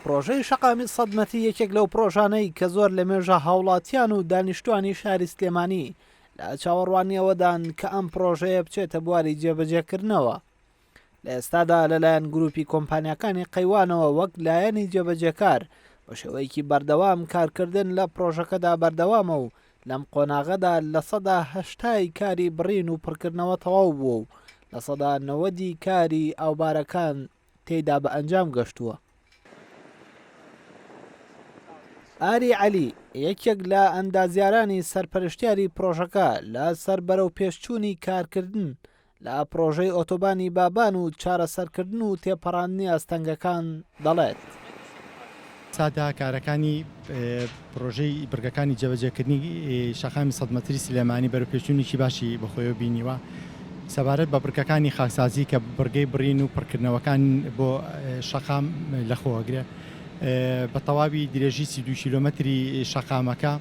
پڕۆژەی شەقامی سەدمەتری یەکێک لەو پڕۆژانەی کە زۆر لە مێژە هاوڵاتیان و دانیشتوانی شاری سلێمانی لە چاوەڕوانی ئەوەدان کە ئەم پڕۆژەیە بچێتە بواری جێبەجێکردنەوە. لە ئێستادا لەلایەن گروپی کۆمپانیاکانی قەیوانەوە وەک لایەنی جێبەجێکار بە شێوەیەکی بەردەوام کارکردن لە پڕۆژەکەدا بەردەوامە و لەم قۆناغەدا 80% کاری بڕین و پڕکردنەوە تەواو بووە و 90% کاری ئاوبارەکان تێیدا بە ئەنجام گەشتووە. ئاری عەلی، یەکێک لە ئەندازیارانی سەرپەرشتیاری پڕۆژەکە لە سەر بەرەوپێشچوونی کارکردن لە پڕۆژەی ئۆتۆبانی بابان و چارەسەرکردن و تێپەڕاندنی ئاستەنگەکان دەڵێت. سادا کارەکانی پڕۆژەی بڕگەکانی جێبەجێکردنی شەقامی سەد مەتری سلێمانی بەرەوپێشچوونێکی باشی بەخۆیەوە بینیوە. سەبارەت بە بڕگەکانی خاکسازی کە بڕگەی بڕین و پڕکردنەوەکان بۆ شەقام لەخۆئەگرێ بە تەواوی درێژی 32 کیلۆمەتری شەقامەکە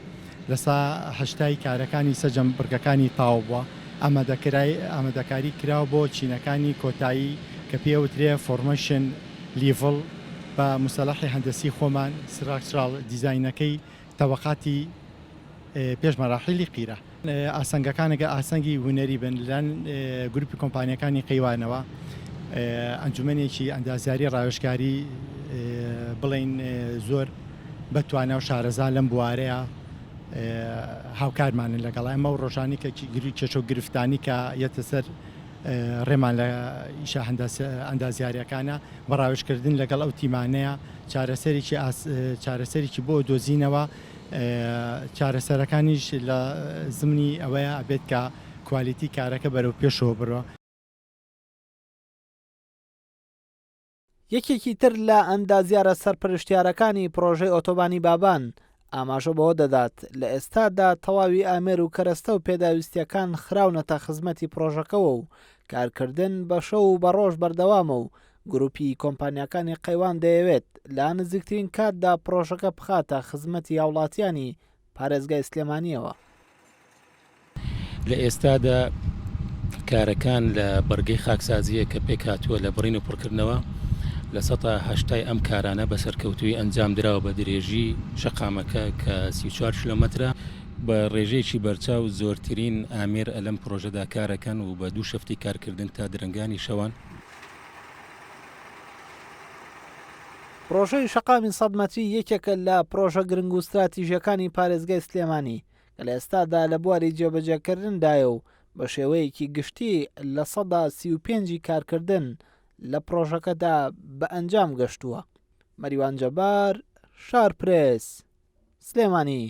80% ی کارەکانی سەرجەم بڕگەکانی تەواو بووە. ئامادەکاری کراوە بۆ چینەکانی کۆتایی کە پێی ئەوترێ formation level بە موسەلەحی هەندەسی خۆمان structural دیزاینەکەی تەبەقاتی پێش مەراحیلی قیرە. ئاسەنگەکان گەر ئاسەنگی هونەری بن لەلایەن گروپی کۆمپانیاکانی قەیوانەوە ئەنجومەنێکی ئەندازیاری ڕاوێژکاری بڵێین زۆر بە توانا و شارەزا لەم بوارەیە هاوکارمانن لەگەڵ ئەمە و ڕۆژانی کە کێشە و گرفتانی کە یەتە سەر ڕێمان لە ئیشە ئەندازیاریەکانە بە ڕاوێژکردن لەگەڵ ئەو تیمانەیە چارەسەرێکی چارەسەرێکی بۆ دۆزینەوە چارەسەرەکانیش لە زمنی ئەوەیە ئەبێت کە کوالیتی کارەکە بەرەو پێشەوە بڕۆ. یەکێکی تر لە ئەندازیارە سەرپەرشتیارەکانی پڕۆژەی ئۆتۆبانی بابان ئاماژە بەوە دەدات، لە ئێستادا تەواوی ئامێر و کەرەستە و پێداویستییەکان خراونەتە خزمەتی پڕۆژەکەوە و کارکردن بە شەو و بە ڕۆژ بەردەوامە و گروپی کۆمپانیاکانی قەیوان دەیەوێت لە نزیکترین کاتدا پڕۆژەکە بخاتە خزمەتی هاوڵاتیانی پارێزگای سلێمانییەوە. لە ئێستادا کارەکان لە بڕگەی خاکسازییە کە پێکهاتووە لە بڕین و پڕکردنەوە، لە سەتا هەشتای ئەم کارانە بە سەرکەوتوویی ئەنجام دراوە بە درێژی شەقامەکە کە 34 کیلۆمەترە، بە ڕێژەیەکی بەرچاو زۆرترین ئامێر لەم پڕۆژەدا کارەکەن و بە دوو شەفتی کارکردن تا درەنگانی شەوان. پڕۆژەی شەقامی سەد مەتری یەکێکە لە پڕۆژە گرنگ و ستراتیژییەکانی پارێزگای سلێمانی کە لە ئێستادا لە بواری جێبەجێکردندایە و بە شێوەیەکی گشتی 35% ی کارکردن لە پڕۆژەکەدا بە ئەنجام گەشتووە. مەریوان جەبار، شارپرێس، سلێمانی.